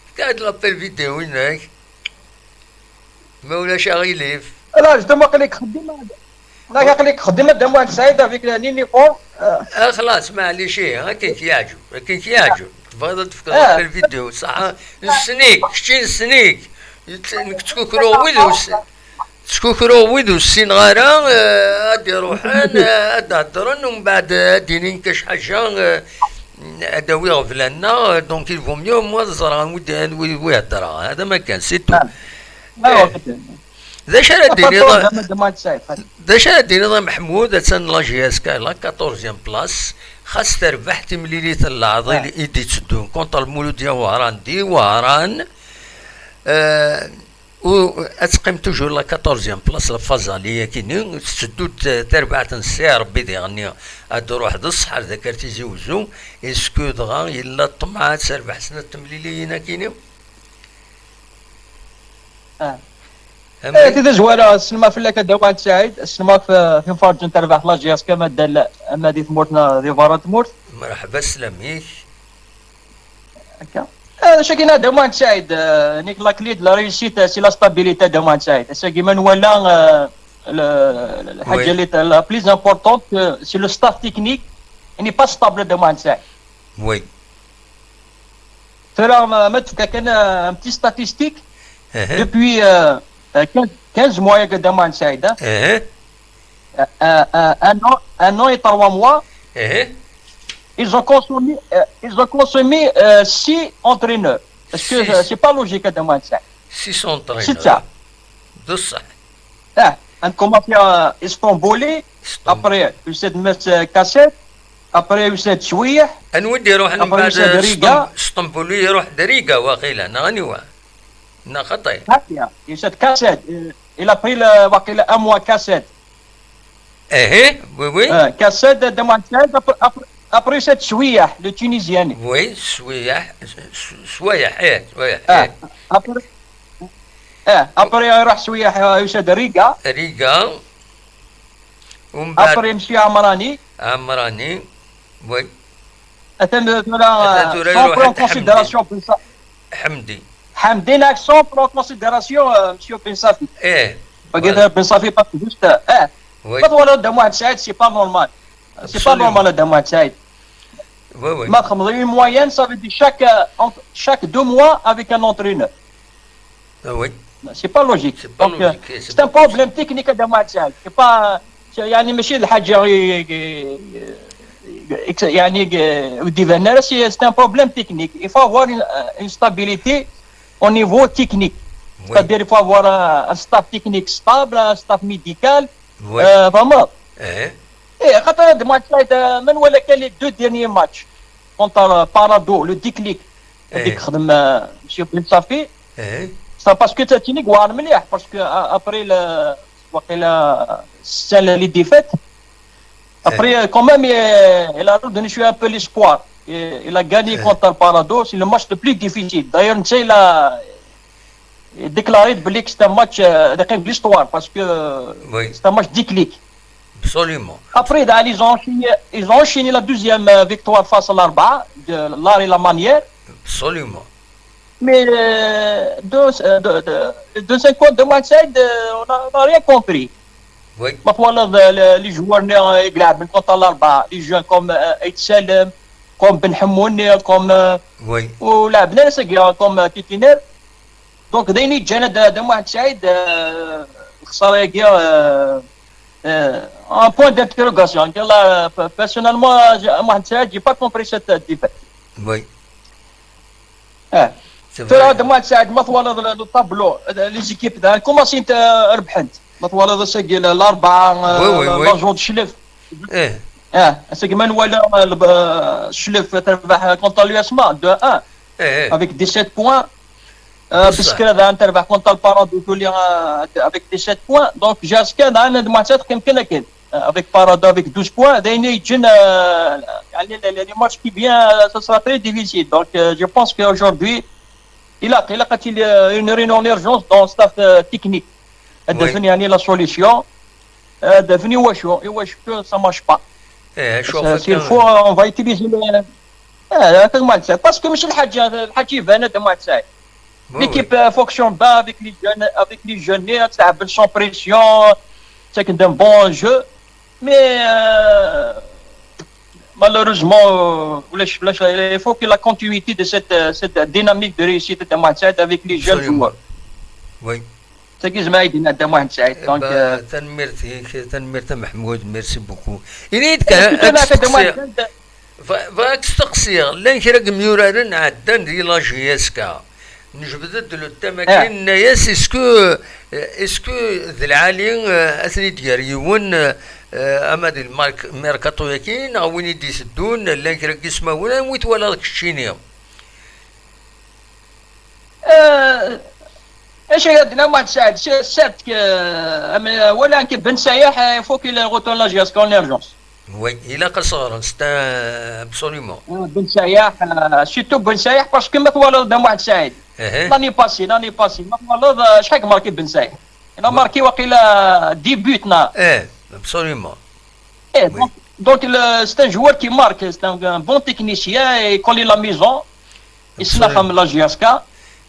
Efk-aɣ-d l'appel vidéo-inek. Ma ulac aɣilif. Ala, justement, aql-ik xeddim, la, aql-ik xeddim a Dda Muḥend Saɛid avec l'uniforme. Ah, xlaṣ, maɛlic, ih, akken k-yeɛǧeb, akken k-yeɛǧeb. Tebɣiḍ ad tefkeḍ l'appel vidéo, ṣaḥ? Nessen-ik, kečči nessen-ik. Nekk ttkukruɣ wid ur s-, ttkukruɣ wid ur ssineɣ ara, eh, ad d-iruḥen, eh, ad d-heddren, umbeɛd ad d-inin kac ḥaǧa, eh, ad d-awiɣ blanna, eh, donc il vaut mieux, moi, ad ẓreɣ anwi d-, anwi, anwi heddreɣ, hada ma kan, c'est tout. Ah. Eh. D acu ara d-tiniḍ, d acu ara d-tiniḍ a Meḥmud, attan la J S K la quatorzième place, xas terbeḥ timlilit n leɛḍil i d-itteddun contre Lmuludya Wehran di Wehran, eh, u ad teqqim toujours la quatorzième place, la phase aller-agi-nni, tetteddu-d terbaɛt n Si Rebbi diɣenni ad d-truḥ d ṣṣeḥ ar dakar Tizi Uzzu, est-ce que dɣa yella ṭṭmeɛ ad terbeḥ snat temliliyin-agi-nni? Ah. Eh, ti tazwara, ssneɣ fell-ak a Dda Muḥend Saɛid, ssneɣ f-, timferǧen terbeḥ la J S K, ma d-, ama di tmurt neɣ di berra n tmurt. Merḥba, sslam-ik. Akka. Eh, d acu-agi a Dda Muḥend Saɛid, eh, nekk la clé de la réussite, c'est la stabilité a Dda Muḥend Saɛid. Ass-agi ma nwala, eh, le, le, le, oui, lḥaǧa li, la plus importante, eh, c'est le staff technique, il n'est pas stable a Dda Muḥend Saɛid. Oui. Tura, ma, ma tefka kan, euh, un petit statistique, depuis, euh, euh, quinze, quinze mois, a Dda Muḥend Saɛid, hein. Euh, euh, euh, un an, un an et trois mois, ils ont consommé, euh, ils ont consommé, euh, six entraîneurs. Est-ce que, euh, c'est pas logique, a Dda Muḥend Saɛid? Six entraîneurs. C'est ça. De ça. Ah, on commence à Istanbul, après, Usaid Mes, euh, Kassed, après, Usaid Chouiah, anwa i d-iruḥen après, mbeɛd Usaid Riga. Stem-, Stambouli iruḥ d Riga, waqila, neɣ aniwa? Neɣ xaṭi? Kassed, Usaid Kassed, euh, il a pris le, waqila, un mois Kassed. Eh, oui, oui. Euh, Kassed, Dda Muḥend Saɛid, après, après, après Usaid Chouiah, le Tunisien. Oui, Chouiah, Chouiah, eh, Chouiah, eh. Après, Eh, après, euh, iruḥ Chouiah, euh, Usaid Riga. Riga. Après, Monsieur Amrani. Amrani. Oui. Atan, euh, tura, euh, sans prendre en considération Hamdi. Hamdi. Hamdi, sans prendre en considération, euh, Monsieur Ben Safi. Eh, voilà. Ben Safi, parce que juste, euh, eh, oui. Quand on a Dda Muḥend Saɛid, c'est pas normal. C'est pas normal, Dda Muḥend Saɛid. Oui, oui. Ma txedmeḍ une moyenne, ça veut dire chaque, euh, entre, chaque deux mois avec un entraîneur. Ah oui. C'est pas logique. C'est pas logique, eh, c'est pas possible. Donc, euh, c'est un problème technique a Dda Muḥend Saɛid. C'est pas, c'est, يعني, ماشي الحاجة، يعني، c'est, c'est un problème technique. Il faut avoir une, euh, une stabilité au niveau technique. Oui. C'est-à-dire, il faut avoir un, un staff technique stable, un staff médical. Oui. Euh, vraiment. Eh. Eh, خاطر هاد الماتش هذا، من ولا كان les deux derniers matchs contre Parado, le Déclic. هذيك خدم، آه، Monsieur Ben Safi. C'est parce que تاتيني قوار مليح، parce que, آه، après le، وقيلا السنة اللي دي فات. Après, euh, quand même, il, il a redonné un peu l'espoir. Il, il a gagné contre Parado, c'est le match le plus difficile. D'ailleurs, نتا il a déclaré بلي c'est un match, euh, de l'histoire, parce que, euh, c'est un match Déclic. Absolument. Après, ils ont enchaîné, ils ont enchaîné la deuxième, euh, victoire face à l'Arba'a, de l'art et la manière. Absolument. Mais, euh, de, euh, de, de, de cinquante-deux matchs, euh, on a, on a rien compris. Oui. ما تولى ال-، ال-، les joueurs ني-، يلعب من contre l'Arba'a، les jeunes comme, euh, Aït Salem, comme Ben Hamoune, comme, euh, oui. ولعبنا ناس كبار comme, euh, Titiner. Donc, دايني جانا د-، Dda Muḥend Saɛid, euh, lexsara-agi, euh, euh, un point d'interrogation. Personnellement, Mohamed Saïd, j'ai pas compris cette défaite. Oui. Tura d Mohamed Saïd, ma twalaḍ le tableau, les équipes da, comment c'est, euh, rebḥent. Ma twalaḍ ass-agi, l'arbaɛa, euh, la zone de Chlef. Eh. Ah, ass-agi ma nwala, euh, Chlef terbeḥ contre l'U S M A deux un, avec dix-sept points. Euh, Beskra da terbeḥ contre le Paradou Tuli, euh, avec dix-sept points. Donc, jusqu'à da, Mohamed Saïd, كيما كان. Euh, avec Paradou avec douze points, d ayen yeǧǧan, euh, les matchs qui viennent, euh, ça sera très difficile. Donc, euh, je pense qu'aujourd'hui, il a, il a une réunion en urgence dans le staff, euh, technique. De venir la solution, euh, de venir, ça ne marche pas. S'il faut, on va utiliser les, آه، هكا Mohamed Saïd. Parce que ماشي الحاجة، الحاجة يبان هذا Mohamed Saïd. L'équipe, euh, fonctionne bien avec les jeunes, avec les jeunes, تلعب sans pression, c'est un bon jeu. Mais, euh, malheureusement, euh, il faut que la continuité de cette, euh, cette dynamique de réussite de Mohamed Saïd avec les jeunes joueurs. Oui. Tagi zma ay d-yenna Dda Muḥend Saɛid. Donc, euh, tanemmirt-ik, tanemmirt a Meḥmud, merci beaucoup. Ini-d kan, bɣiɣ ad k-steqsiɣ, llan kra n yimyuraren ɛeddan di la J S K. Nejbed-d le thème-agi, nenna-yas, est-ce que, est-ce que d lɛali, eh, ad ten-id-gar yiwen, eh, ama di lmerkaṭu-yagi, neɣ win i d-iteddun, llan kra n yismawen, anwa i twalaḍ keččini? Euh, ايش قد لا ما تساعد؟ Certes que, euh, mais, euh, ولا كي بن سياح, euh, il faut qu'il retourne la J S K en urgence. Oui, il a absolument. بن سياح, euh, surtout بن سياح, parce que ما توالد دم واحد سعيد. L'année passée, l'année passée, ما توالد, euh, شحال ماركي بن سياح. Il a marqué واقيلا dix buts, non? Eh, absolument. Eh, donc, donc le, c'est un joueur qui marque, c'est un, un bon technicien et colle la maison. Yessen axxam la J S K.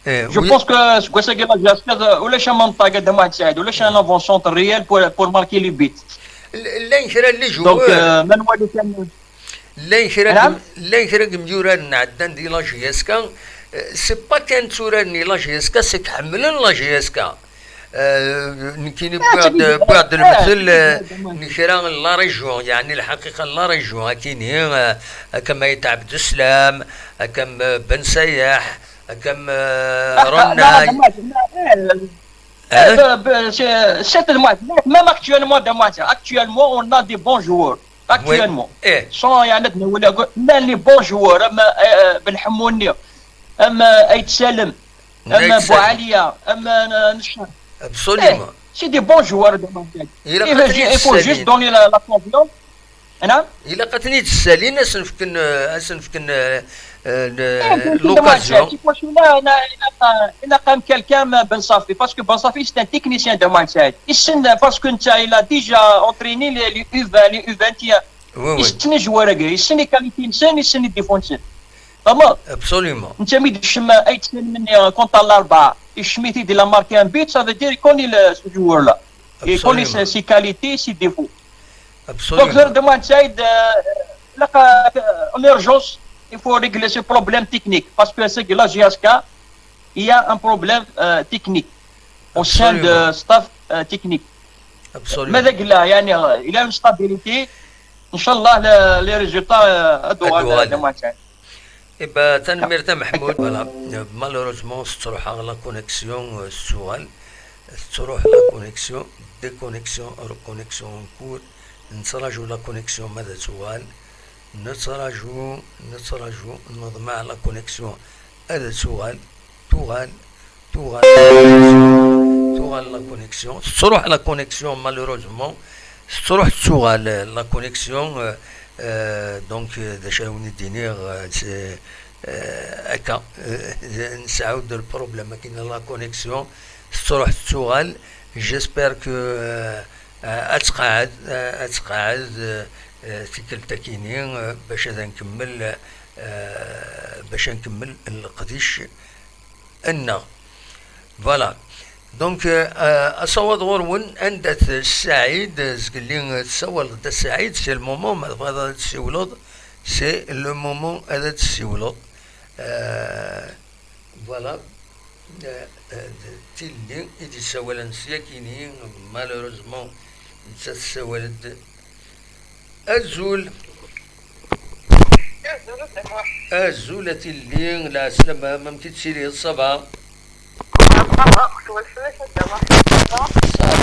Je pense que seg wass-agi la J S K ulac amanṭag a Dda Muḥend Saɛid, ulac un avant-centre réel pour, pour marquer les buts. Llan kra n les joueurs. Donc, euh, ma nwali kan. Llan kra n, llan kra n yimyuraren ɛeddan di la J S K, c'est pas kan tturaren i la J S K, c'est que ḥemmlen la J S K. Nekkini wwiɣ-d, wwiɣ-d lemtel n kra n la région, yeɛni lḥaqiqa n la région, akini, akka ma Ayt Ɛebdeslam, akka ma Ben Sayaḥ, akka ma Rennay. Même actuellement, actuellement, on a des bons joueurs. Actuellement. Sont, yeɛni, llan les bons joueurs, am Ben Ḥemmu-nni, am Ayt Salem, am Boualiya, am Neccar. Absolument. C'est des bons joueurs de Marseille. Il faut juste donner la, la confiance. Ilaq ad ten-id-ssalin, ad sen-fken, ad sen-fken l'occasion. Ilaq am quelqu'un am Ben Safi, parce que Ben Safi c'est un technicien de Marseille. Yessen, parce que netta il a déjà entraîné les, les U vingt, les U vingt et un. Yessen joueur-agi, yessen les qualités-nsen, yessen les défauts-nsen. Tfehmeḍ? Absolument. Netta mi d-yekcem Ayt Salem-nni contre l'Arbaɛa, yekcem-it-id, il a marqué un but, ça veut dire il connaît ce joueur-là. Il connaît ses qualités, ses défauts. Absolument. Donc, Dda Muḥend Saɛid, euh, en urgence, il faut régler ce problème technique. Parce que c'est que la J S K, il y a un problème, euh, technique au sein de staff, euh, technique. Absolument. Mais il y a une stabilité. Inchallah, les résultats, euh, ad uɣalen. Eh ben, tanemmirt a Meḥmud. Voilà. Malheureusement, tettruḥ la connexion, euh, tettruḥ la connexion, déconnexion, reconnexion en cours. Nettraǧu la connexion ma ad tuɣal. Nettraǧu, nettraǧu, neḍmeɛ la connexion ad tuɣal, tuɣal, tuɣal, tuɣal la connexion. Tettruḥ la connexion, malheureusement. Tettruḥ, tettuɣal la connexion. Euh, euh, donc, euh, d acu ara wen-d-iniɣ, euh, c'est, euh, akka, euh, nesɛa-d le problème, akken la connexion tettruḥ, tettuɣal. J'espère que, euh, euh, ad tqeɛɛed, euh, ad tqeɛɛed, euh, euh, tikkelt akini, euh, bac ad nkemmel, euh, bac ad nkemmel leqdic-nneɣ. Voilà. Donc, euh, euh, asawaḍ ɣur-wen, anda-t Saɛid? Zgelli, euh, tessawaleḍ-d a Saɛid, c'est le moment, ma tebɣiḍ ad tessiwleḍ, c'est le moment ad tessiwleḍ. Euh, voilà. Eh, eh, d tilli i d-issawalen s yakini, malheureusement, nettat tessawal-d. Azul. Azul a tilli, lɛeslama, amek i tettiliḍ, ça va? Ça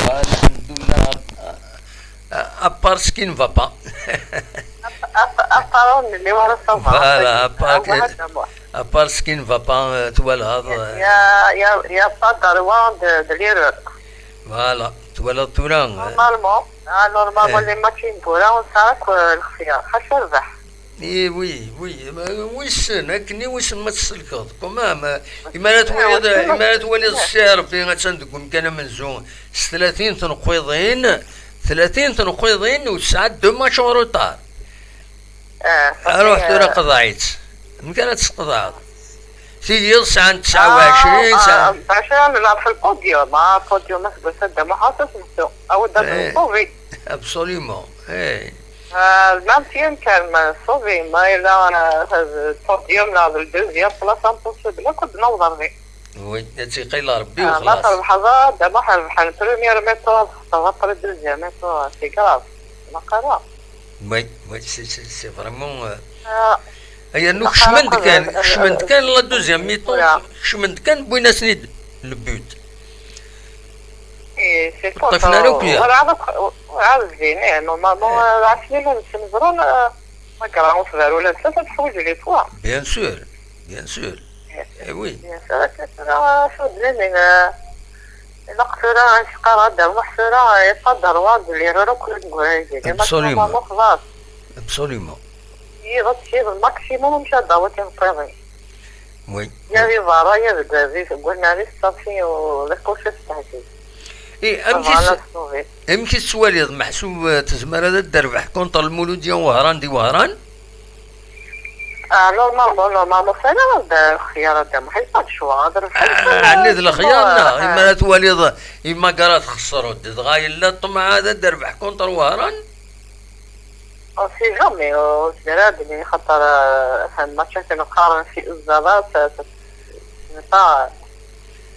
va, alhamdulillah. À part ce qui ne va pas. À part, à part, ça va. Voilà, à part, à part ce qui ne va pas, euh, twalaḍ, euh, il y a, il y a, il y a pas de droit de, de l'erreur. Voilà, twalaḍ tura, euh. Normalement, ah, normalement, eh, les matchs n tura, on sait que, euh, lxir, ḥaca rrbeḥ. Eh oui, oui, ma, wissen, akken i wissen ma tselkeḍ. Quand même, euh, imi ara twaliḍ, imi ara twaliḍ Ssi Ṛebbi attan deg umkan amenzu s tlatin tenqiḍin, tlatin tenqiḍin u tesɛa deux matchs en retard. Ah, aruḥ tura, eh, qḍeɛ-itt. Amek ara tt-tqeḍɛeḍ? Tiyiḍ sɛan tesɛa u ɛecrin, ah, sɛan, ah, bac ad nlɛeb fi lpudyum. Ah, lpudyum aseggas-a d amuḥaṣas nsu. Awi-d ad, eh, nṣubi. Absolument. Eh. Ah, le maintien kan ma nṣubi. Ma yella, ah, lpudyum neɣ d la deuxième place, impossible akk ad d-naweḍ ar din. Oui, ad tt-iqil Ṛebbi, ah, ma wexlaṣ. Trebḥeḍ, ah, d amuḥ rebḥen première mi-temps, txesreḍ après deuxième mi-temps, c'est grave. Ilaq ara. Oui, oui, c'est, c'est, c'est vraiment, euh, ah, yernu ilaq ara kecmen-d kan, euh, kecmen-d kan la deuxième mi-temps, voilà. Kecmen-d kan, wwin-asen-id le but. Eh, c'est fort. Ṭṭifen ara akk ya. Werɛad akk, werɛad din, eh, normalement, eh, lɛeslama-nsen ẓran, eh, ma yegra usebrul-nsen, ad teḥwiǧ les points. Bien sûr, bien sûr. Eh oui. Bien sûr, akken tura, acu d-nini, eh, ilaq tura, acu qqar Adda Muḥ tura, il y a pas de droit de l'erreur akk deg wayen. Absolument. Normalement, xlaṣ. Absolument. Yiḍ ad tkiḍ maximum mca dawa timeṭṭiḍin. Oui. Ya di berra, ya deg, di, deg unnar-is, ṣafi, u d kullec ad tettɛeddi. I, amek i tt-, amek i tettwaliḍ? Meḥsub, eh, tezmer ad d-terbeḥ contre Lmuludya Wehran di Wehran? Ah, normalement, normalement, fell-as ad d-, lexyar Adda Muḥ, pas le choix, ad d-terbeḥ. Ah, ɛni d lexyar, neɣ imi ara twaliḍ imagara txeṣṣer-d, dɣa yella ṭṭmeɛ ad d-terbeḥ contre Wehran? On sait jamais, ur zmireɣ ad d-iniɣ, xaṭer, euh, ha lmatch akken qqaren si Uzala, ça, ça, ce n'est pas,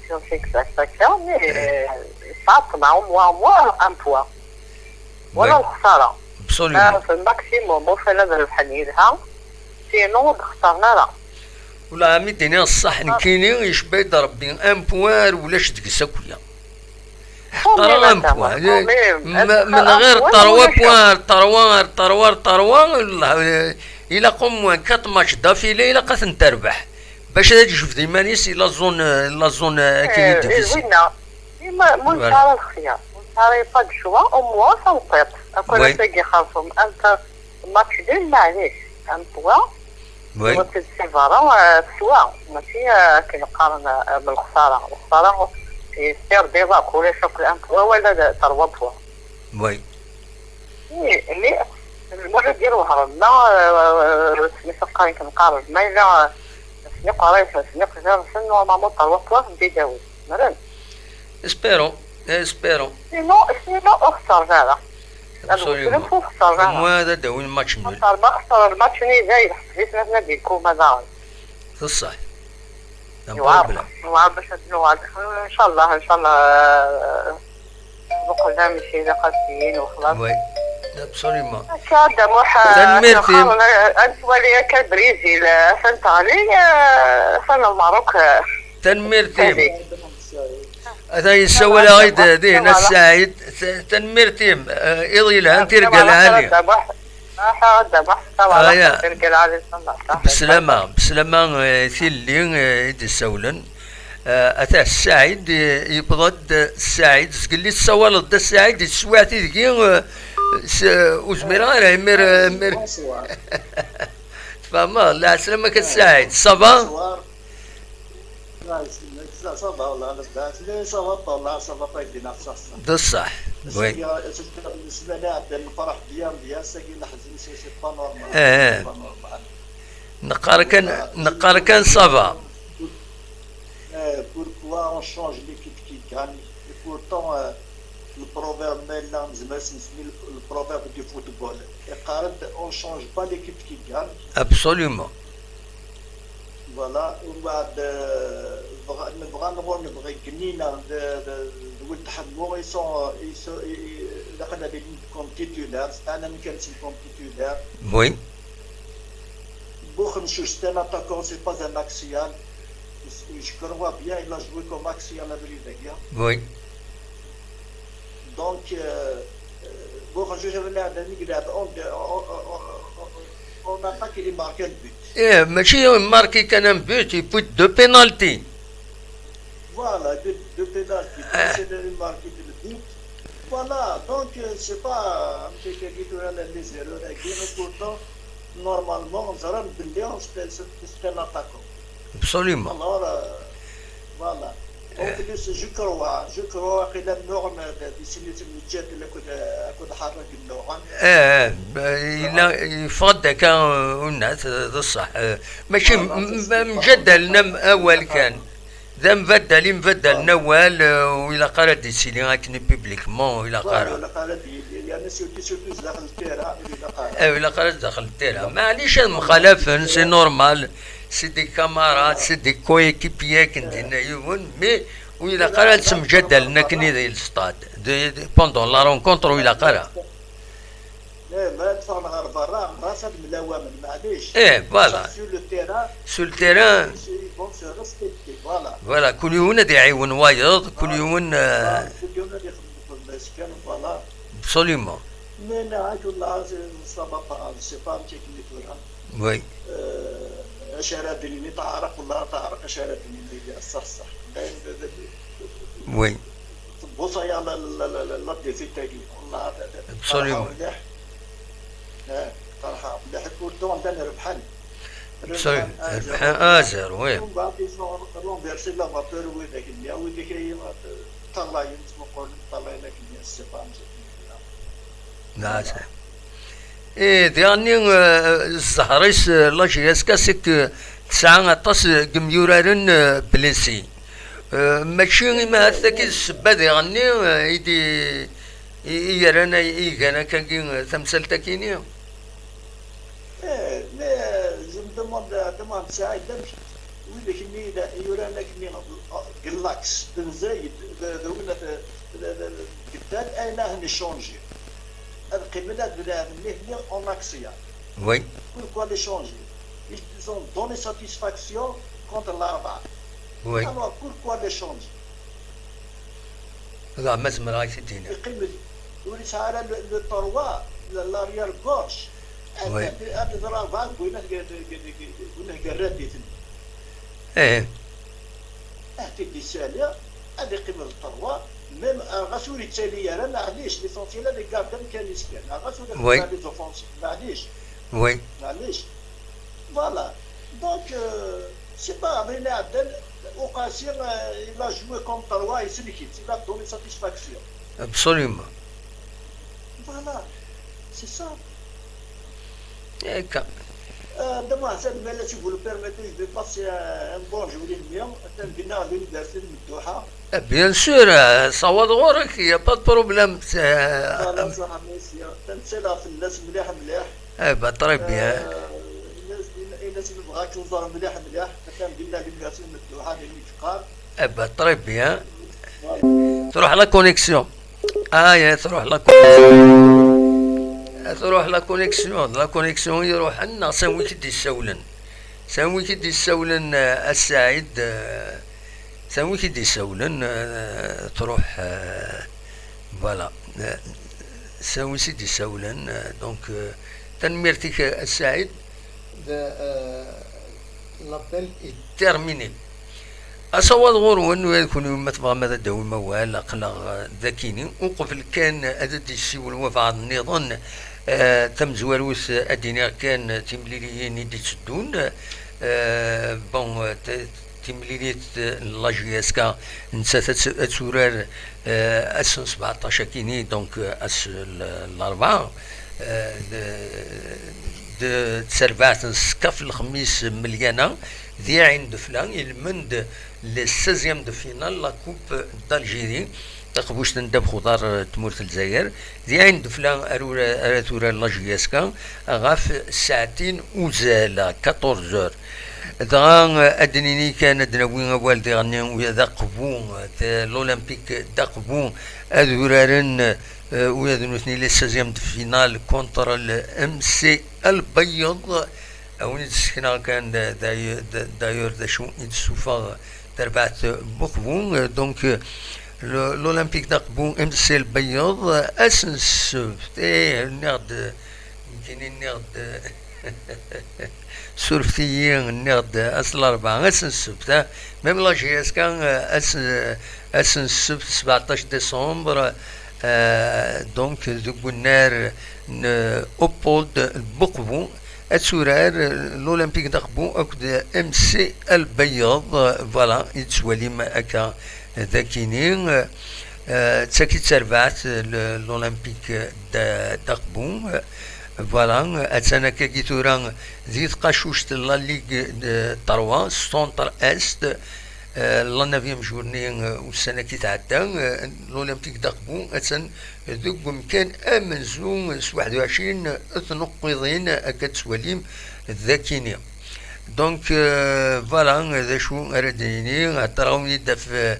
c'est exact akka, mais, euh, yesɛa ṭṭmeɛ, au moins, au moins, un point. Wala lexsara. Absolument. Ah, fi lmaximum, ufan ad rebḥen yelha, sinon ur d-xeṣren ara. Wala, mi d-iniɣ ṣṣeḥ, nekkini yecba-yi-d Rebbi, un point ulac deg-s akk ya. Ḥeqreɣ un point. M-, m-, min ɣir trois points, trois, trois, trois, trois, ilaq au moins quatre matchs d'affilée, ilaq ad ten-terbeḥ. Bac ad d-tejbed iman-is i la zone, la zone, euh, akken i d-, difficile. Winna. Ma, ma nesɛa lexyar, ma nesɛa pas de choix, au moins taweṭṭiḍt. Akk ass-agi xerṣum, un match nul, maɛlic, un point. Oui. Ur tt-id si berra, eh, teswa. Mačči, eh, akken qqaren, eh, belxesara. Lexsara, eh, c'est des points, ulac akk un point wala d trois points. Oui. Mais, mais, lmuḥ ad d-yir wehran, ma, eh, s mi s-qqaren, akken qqaren, ma yella, eh, s mi qqaren, s mi qqaren, normalement, trois points, Bidawit. Zemren. Espérons, espérons. Sinon, sinon, ur xeṣṣren ara. Absolument. Ur xeṣṣren ara. Au moins, ad d-awin match nul. Xaṭer ma xeṣren match-nni, dayen, ḥseb-iten ad d-ikuma daɣen. D ṣṣeḥ. Un problème. Yewɛer, yewɛer bac ad d-nuɣal. Ncallah, ncallah, eh, muqel amek ilaq ad d-yin, u xlaṣ. Oui, absolument. Akka, Adda Muḥ, eh, tanemmirt-im. Ad nettwali akka Brizil, eh, atan teɣli, eh, atan Lmerruk, eh, tanemmirt-im. Atan yessawal-aɣ-id dihin, a Ssaɛid. Tanemmirt-im. Eh, iḍ yelhan, tirga lɛali. Aha, Adda Muḥ, aya. Tirga lɛali, ṣṣeḥ. Beslama, beslama, eh, tilli, eh, i d-issawlen. Eh, ata Ssaɛid, eh, yewweḍ-d Ssaɛid. Zgelli tessawaleḍ-d a Ssaɛid, yeswiɛt-it deg-i, eh, s-, ur zmireɣ ara, imir, eh, imir. Tfehmeḍ? Lɛeslama-k a Ssaɛid. Ça va? D ṣṣeḥ, oui. Ssmana iɛeddan nefreḥ bien, bien, sagi leḥzen, c'est, c'est pas normal. Eh, eh. C'est pas normal. Neqqar kan, neqqar kan ça va. Eh, pourquoi on change l'équipe qui gagne? Et pourtant, eh, le proverbe, ma yella nezmer ad s-nsemmi le, le proverbe du football. Iqqar-d, on change pas l'équipe qui gagne. Absolument. Voilà, umbeɛd, eh, Nebɣa, nebɣa nɣur, nebɣa Gennina d, d, d Weld Ḥemmu, ils sont, ils sont, i, i, ilaq ad alin comme titulaire, c'est un ami kan comme titulaire. Oui. Buxencuc, c'est un attaquant, c'est pas un axial. Je crois bien, il a joué comme axial abrid-agi. Oui. Donc, euh, euh, Buxencuc, il a en, en, en, en attaque, il marque un but. Eh, mačči marqué kan un but, il put deux pénaltys. Voilà, deux, deux pénaltys. C'est le marqué de but. Voilà, donc euh, c'est pas un petit peu les erreurs, mais pourtant, normalement, on dirait que c'est un attaquant. Absolument. Alors, euh, voilà. En plus, je crois, je crois que la norme de, de Sinit Mujad, le coup de, coup de Harag, le Noran. Eh, eh, yella yeffeɣ-d akka, eh, unat, eh, d ṣṣeḥ. Eh, mačči m- m- mjadalen am awal kan. D ambaddal i mbaddalen awal, eh, ur ilaq ara ad d-isili akken publiquement, ur ilaq ara. Ilaq ara ad d-yili, yerna surtout, surtout sdaxel n tira, ur ilaq ara. Eh, ur ilaq ara sdaxel n tira. Maɛlic ad mxalafen, c'est normal. C'est des camarades, c'est des coéquipiers akken d-yenna yiwen, mais ur ilaq ara ad ttemjadalen akken i di le stade. De, de, pendant la rencontre, ur ilaq ara. Eh, ma ad ffɣen ɣer berra, ɣas ad mlawamen, maɛlic. Eh, voilà. Sur le terrain, Sur le terrain, ils vont se respecter, voilà. Voilà, kul yiwen ad iɛiwen wayeḍ, kul yiwen, eh, Kul yiwen ad ixdem lxedma-s kan, voilà. Absolument. Mais nniɣ-ak, wallah, ça va pas, c'est pas un technique, voilà. Oui. Euh, acu ara d-nini, teɛreq, wallah, teɛreq, acu ara d-nini, ṣṣeḥ, ṣṣeḥ. Dayen, d, d, d, Oui. tebbuṣ-aya la, la, la, la, la défaite-agi, wallah, d, d, Absolument. Ferḥeɣ mliḥ. Eh, ferḥeɣ mliḥ, pourtant llan rebḥen. Absolument. Rebḥen un zéro. Rebḥen un zéro, oui. Umbeɛd, ils ont renversé la vapeur, widak-nni, widak-nni, ṭṭalayen, ttmuqulen, ṭṭalayen akken, c'est pas un jeu. Nɛasa. Eh, diɣenni, eh, zzher-is, eh, la J S K, c'est que tesɛa aṭas, eh, n yimyuraren, eh, blessés. Eh, mačči imi ahat tagi d ssebba diɣenni, eh, i d-, i, i yerran ay-, i igan akkagi, eh, tamsalt-agi-ni? Eh, mais, euh, je me demande, euh, demande Saïd, amek widak-nni i la-, yuran akken-nni, euh, deg l'axe, d Mzayed, d, d winna, d, d, d, d, geddan, ayen ahen icanji. Ad qqimen ad laɛben nitni en axial. Oui. Pourquoi les changer? Ils ont donné satisfaction contre l'Arba'a. Oui. Alors, pourquoi les changer? Ẓer ma zemreɣ ad k-t-id-iniɣ. Yeqqim-d, ur yesɛi ara le, le trois, le, l'arrière gauche. Oui. Ad, ad, ad ḍrabeɣ deg winna, deg winna gerradit-nni. Eh, Ad t-id-issali, ad iqqim d trois, même, ah, ɣas ur yettali ara, maɛlic, l'essentiel ad igarde amkan-is kan. Ah, ɣas ur Oui. iqebbel les offensives, maɛlic. oui. Maɛlic. Voilà. Donc, euh, c'est pas, ayen iɛeddan, Uqasi, euh, il a joué comme trois, isellek-itt, il a donné satisfaction. Absolument. Voilà. C'est ça. Akka. Euh, de moi, ça, mais là, si vous le permettez, je vais passer un, un bonjour, il vient. Attends, je viens à l'université de Doha. Eh, bien sûr, eh, ṣawaḍ ɣur-k, y a pas de problème. Eh, Voilà, ça, mais c'est un, c'est la, c'est la, c'est la, c'est la. Eh ben, très bien. الناس، الناس اللي بغات تزور مليح مليح، كان قلنا للناس من الدوحة اللي يتقار. Eh ben, très bien. Truḥ la connexion. Ah, ya, truḥ la connexion. Truḥ la connexion. La connexion iruḥen, neɣ s anwi k-id-issawlen? S anwi k-id-issawlen, eh, a Saɛid, eh, s anwi k-id-issawlen, eh, truḥ, eh, voilà. Eh, s anwi s-id-issawlen, eh, donc, eh, tanemmirt-ik, a Saɛid. De, eh, l'appel est terminé. Asawaḍ ɣur-wen, ula d kunwi ma tebɣam ad d-tawim awal, aql-aɣ, eh, dakini. Uqbel kan ad d-yessiwel wabɛaḍ nniḍen, eh, tamezwarut, eh, ad d-iniɣ kan, eh, timliliyin i d-itteddun. Eh, bon, eh, t-, timlilit, eh, n la J S K, nettat ad t-, ad turar, eh, ass n sbeɛṭac akini, donc, eh, ass l-, n larebɛa, eh, d, d, d terbaɛt n ṣṣkaf lexmis Melyana, di Ɛin Defla, ilmend les seizièmes de finale, la Coupe d'Algérie, taqbuct n ddabex uḍar, eh, n tmurt n Lezzayer, di Ɛin Defla ara ura-, ara turar la J S K, ɣef ssaɛtin uzal, quatorze heures. Dɣa, eh, ad d-nini kan, ad d-nawi awal diɣenni, ula d Aqbu, eh, l'Olympique d'Aqbu, ad uraren, eh, ula d nutni les seizièmes de finale contre le M C Lbeyyeḍ. A wen-d-ssekneɣ kan, d-, d-, d-, d'ailleurs, d acu i d-ssufeɣ terbaɛt n Uqbu. Eh, donc, eh, le-, l'Olympique d'Aqbu, M C Lbeyyeḍ, eh, ass n ssebt, eh, nniɣ-d, nekkini nniɣ-d, surfet-iyi, nniɣ-d ass n larebɛa, ass n ssebt, ah, même la J S K, ah, ass, ass n ssebt, sbeɛṭac décembre, ah, donc, deg unnar n Uqbu, ad turar l'Olympique d'Aqbu akked M C Lbeyyeḍ, voilà, i tettwalim akka dakini, ah, d tagi i d tarbaɛt, l-, l'Olympique d-, d'Aqbu. Voilà, attan akkagi tura di tqacuct n la Ligue de trois, Centre Est, eh, la neuvième journée, eh, ussan-agi tɛedda, eh, l'Olympique d'Aqbu attan deg umkan amenzu s waḥed u ɛecrin tneqqiḍin, akka d-tettwalim dakini. Donc, euh, voilà, d acu ara d-nini, heddreɣ-awen-id ɣef, euh,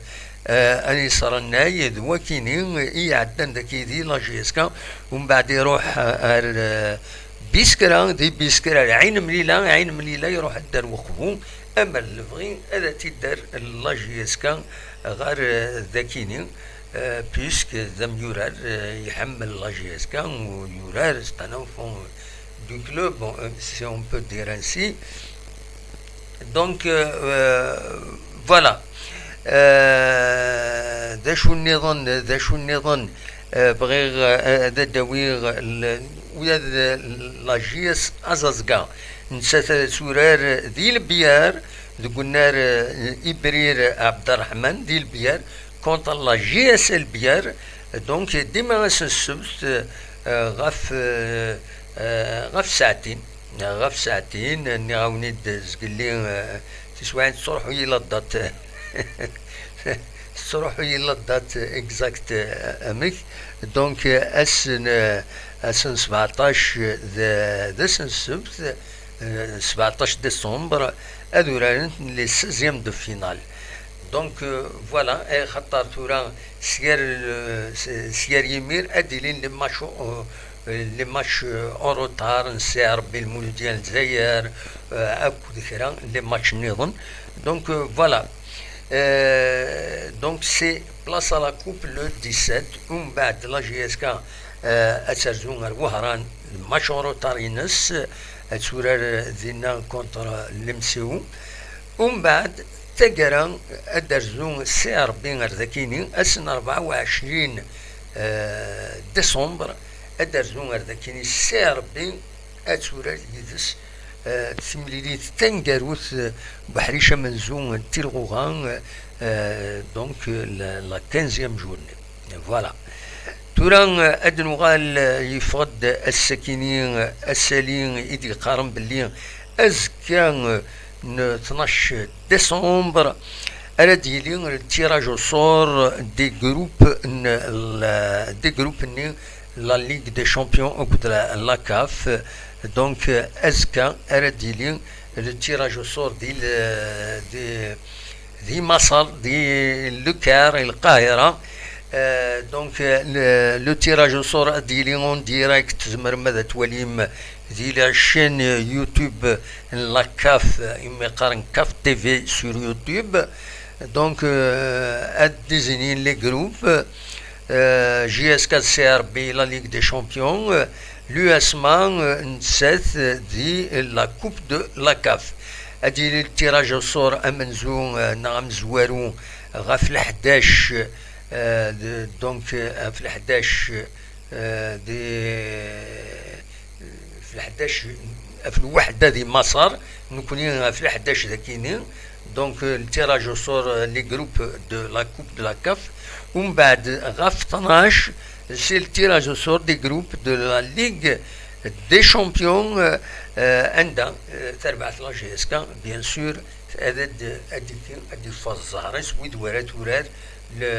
euh, anisrannay d wakini i iɛeddan daki di la J S K, umbeɛd iruḥ, euh, ar, euh, Biskra, di Biskra ar Ɛin Mlila, Ɛin Mlila iruḥ-d ar Weqbu, amer lebɣi ad t-id-terr la J S K ɣer, euh, dakini. Euh, puisque d amyurar, euh, iḥemmel la J S K, u yurar, c'est un enfant du club, on, euh, si on peut dire ainsi. Donc, euh, euh, voilà. Euh, d acu nniḍen, d acu nniḍen, euh, bɣiɣ, euh, ad d-awiɣ l-, ula d la J S Azazga. Nettat turar di Lebyar, deg unnar, euh, Ibrir Abderrahman, di Lebyar, contre la J S Lebyar. Donc, dima ass n ssebt, euh, ɣef, euh, euh, ɣef saɛtin, ɣef saɛtin, nniɣ-awen-id zgelli, euh, tiswiɛin tettruḥu-yi la date, tettruḥu-yi la date exacte, euh, amek. Donc, euh, ass n, euh, ass n sbeɛṭac d, d ass n ssebt, euh, sbeɛṭac décembre, ad uraren les seizièmes de finale. Donc, euh, voilà, eh, xaṭer tura s gar, euh, s-, s gar yimir ad d-ilin les matchs, euh, les matchs, euh, en retard, n C R B, le Mondial Zaïre, euh, akked kra les matchs nniḍen. Donc, euh, voilà. Euh, donc, c'est place à la coupe le dix-sept. Umbeɛd la J S K, euh, ad terzu ar Wehran, match en retard-ines, ad turar dinna contre l'M C U. Umbeɛd, taggara, ad d-terzu C R B ar dakini, ass n rebɛa u ɛecrin, euh, décembre, ad d-terzu ar dakini C R B, ad turar yid-s, euh, timlilit taneggarut, euh, n uḥric amenzu n Tilɣuɣa, euh, donc, euh, la, la quinzième journée. Voilà. Tura, euh, ad nuɣal, euh, yeffeɣ-d ass-akini, euh, asali i d-yeqqaren belli azekka, euh, n tnac décembre ara d-yili le tirage au sort des groupes n la, des groupes-nni, la Ligue des Champions akked la, la CAF. Donc, euh, azekka ara d-yili le tirage au sort di, le, di, di Maṣer, di Le Caire, Lqahira. Euh, donc, euh, le, le tirage au sort ad d-yili en direct, tzemrem ad t-twalim di la chaîne YouTube n la CAF, imi qqaren CAF T V sur YouTube. Donc, euh, ad d-izinin les groupes, euh, J S K C R B, la Ligue des Champions, euh, l'U S M A, euh, nettat, euh, di la Coupe de la CAF. Ad yili le tirage au sort amenzu, euh, neɣ amezwaru ɣef leḥdac, euh, de, donc, euh, ɣef leḥdac, euh, di, ɣef leḥdac, ɣef lweḥda di Maṣer, nekkni ɣef leḥdac dakini. Donc, euh, le tirage au sort, euh, les groupes de la Coupe de la CAF. Umbeɛd ɣef tnac, c'est le tirage au sort des groupes de la Ligue des Champions, euh, euh, anda, euh, tarbaɛt la J S K, bien sûr, ad, ad, ad d-, ad d-iffeẓ zzher-is, wid wara turar le,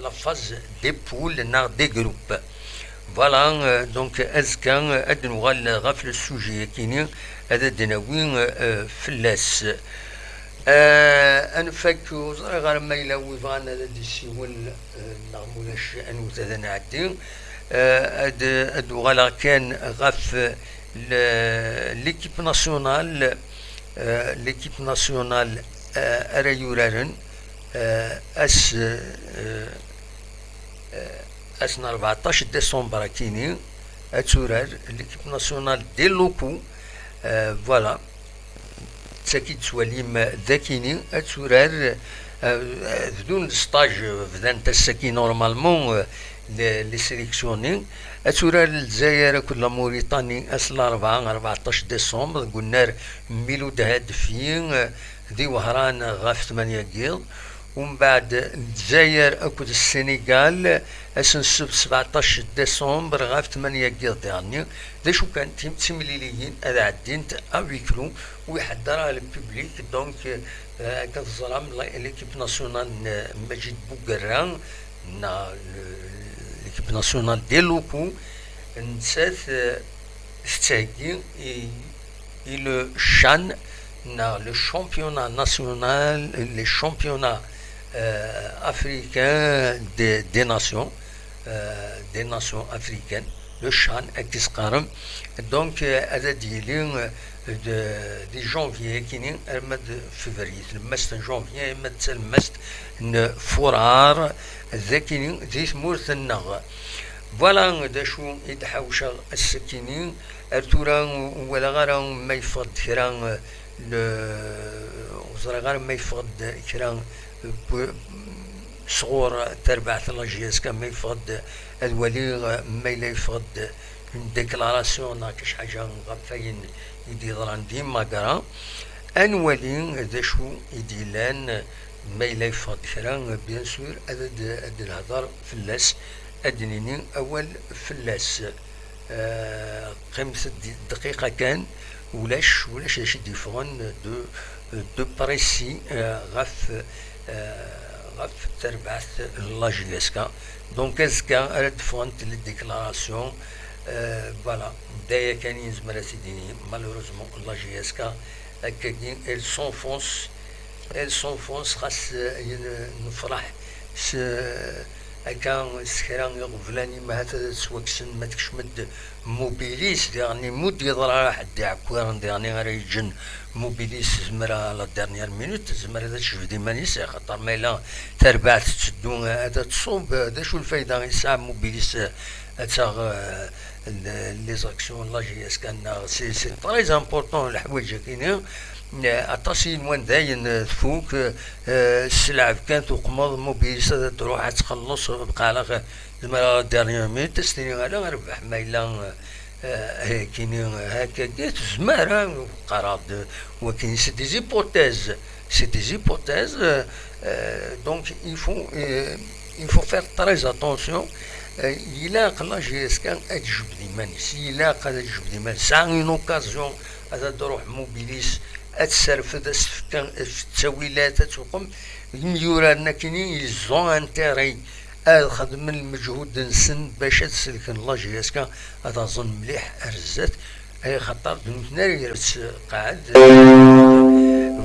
la phase des poules neɣ des groupes. Voilà, euh, donc azekka, euh, ad nuɣal ɣef le sujet-akini, ad d-nawi, euh, fell-as. Euh, ad nfak, ur ẓriɣ ara ma yella wi bɣan ad d-isiwel, euh, neɣ mulac, ad nwet ad nɛeddi. Euh, ad, ad uɣaleɣ kan ɣef, euh, le, l'équipe nationale, euh, l'équipe nationale, euh, ara yuraren, euh, ass, euh, euh, ass n rbeɛṭac décembre akini, ad turar l'équipe nationale des locaux. Euh, voilà. Tagi tettwalim dakini, ad turar, euh, bdun stage, bdant ass-agi normalement, euh, les, les sélections-nni. Ad turar Lezzayer akked la Mauritanie ass n larebɛa, rbeɛṭac décembre, deg unnar Miloud Hadfi, euh, di Wehran ɣef tmanya n yiḍ. Umbeɛd Lezzayer akked Sénégal, ass n ssebt sebɛeṭac décembre ɣef tmanya n yiḍ diɣenni. D acu kan, tim-, timliliyin ad ɛeddint à huis clos, ur iḥedder ara le public, donc, euh, akka teẓram, la, l'équipe nationale n Majid Bouguerra, neɣ le, l'équipe nationale des locaux, nettat, euh, tettheggi i, i le CHAN, neɣ le championnat national, le championnat, euh, africain des, des nations, euh, des nations africaines, le CHAN, akka i s-qqaren. Donc, euh, ad d-yili, euh, de, di janvier akini arma d février, tlemmast n janvier arma d talemmast n furar, d akini di tmurt-nneɣ. Voilà d acu i d-ḥawceɣ ass-akini. Ar tura ur, ur walaɣ ara ma yeffeɣ-d kra, euh, le, ur ẓriɣ ara ma yeffeɣ-d kra, euh, sɣur terbaɛt n la J S K, ma yeffeɣ-d, ad waliɣ, euh, ma yella yeffeɣ-d une déclaration neɣ kra ḥaǧa ɣef wayen i d-yeḍran di Magra. Ad nwali d acu i d-yellan, ma yella yeffeɣ-d kra, bien sûr, ad, ad, ad d-nehder fell-as, ad d-nini awal fell-as. Euh, qqimet-d dqiqa kan, ulac, ulac d acu i d-yeffɣen de, de précis, euh, ɣef, euh, ɣef terbaɛt n la J S K. Donc azekka ara d-ffɣent les déclarations. Euh, voilà, d aya kan i nezmer ad t-id-nini. Malheureusement, la J S K, akkagi, elle s'enfonce, elle s'enfonce, xas, euh, yen-, nefreḥ s, akka s kra iɣeblan, imahat ad ttwakksen, ma tekcem-d Mobilis, diɣen mu d-yeḍra ara ḥedd iɛekkiren, diɣen ara yeǧǧen Mobilis, tezmer à la dernière minute, tezmer ad tejbed iman-is, axaṭer ma yella tarbaɛt tetteddu, ad tṣub, d acu lfayda yesɛa Mobilis, ad taɣ, euh, les actions n la J S K neɣ, c'est, c'est très important leḥwayeǧ-akini. Euh, aṭas i yenwan dayen, euh, tfuk, euh, s lɛeb kan tuqmeḍ, Mobilis ad truḥ ad txelleṣ, bqaɛleɣ, tezmer à la dernière minute ad s-tini ala, rbeḥ, ma yella, euh, euh, kini, euh, hakkagi, tezmer, ah, qqareɣ-d, wakin, c'est des hypothèses, c'est des hypothèses, euh, euh, donc il faut, euh, il faut faire très attention. Euh, ilaq la J S K ad tjebd iman-is, ilaq ad tjebd iman-is, tesɛa une occasion, ad d-truḥ Mobilis, ad tesserfed, ad s-tefk ttawilat, ad tuqem. Imyuraren akini, ils ont intérêt ad xedmen lmeǧhud-nsen bac ad selken la J S K, ad aẓen mliḥ ar zdat, axaṭer d nutni ara yettqeɛɛed.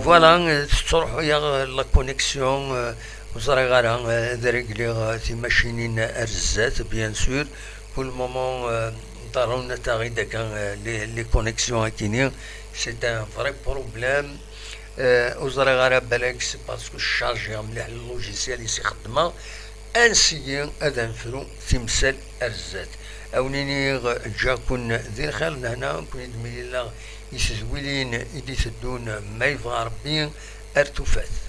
Voilà, tettruḥu-yaɣ la connexion, euh, ur ẓriɣ ara, euh, ad regliɣ, euh, timacinin ar zdat, bien sûr. Pour le moment, euh, ḍerrunt-aɣ-id akka, euh, les, les connexions akini. C'est un vrai problème. Euh, ur ẓriɣ ara, balak c'est parce que chargé mliḥ logiciel i s-ixeddmeɣ. Ansi ad nefru timsal ar zdat. A wen-iniɣ, ǧǧiɣ-ken di lxir d lehna, nekkni d Milileɣ i tedwilin i d-iteddun, ma yebɣa Rebbi, ar tufat.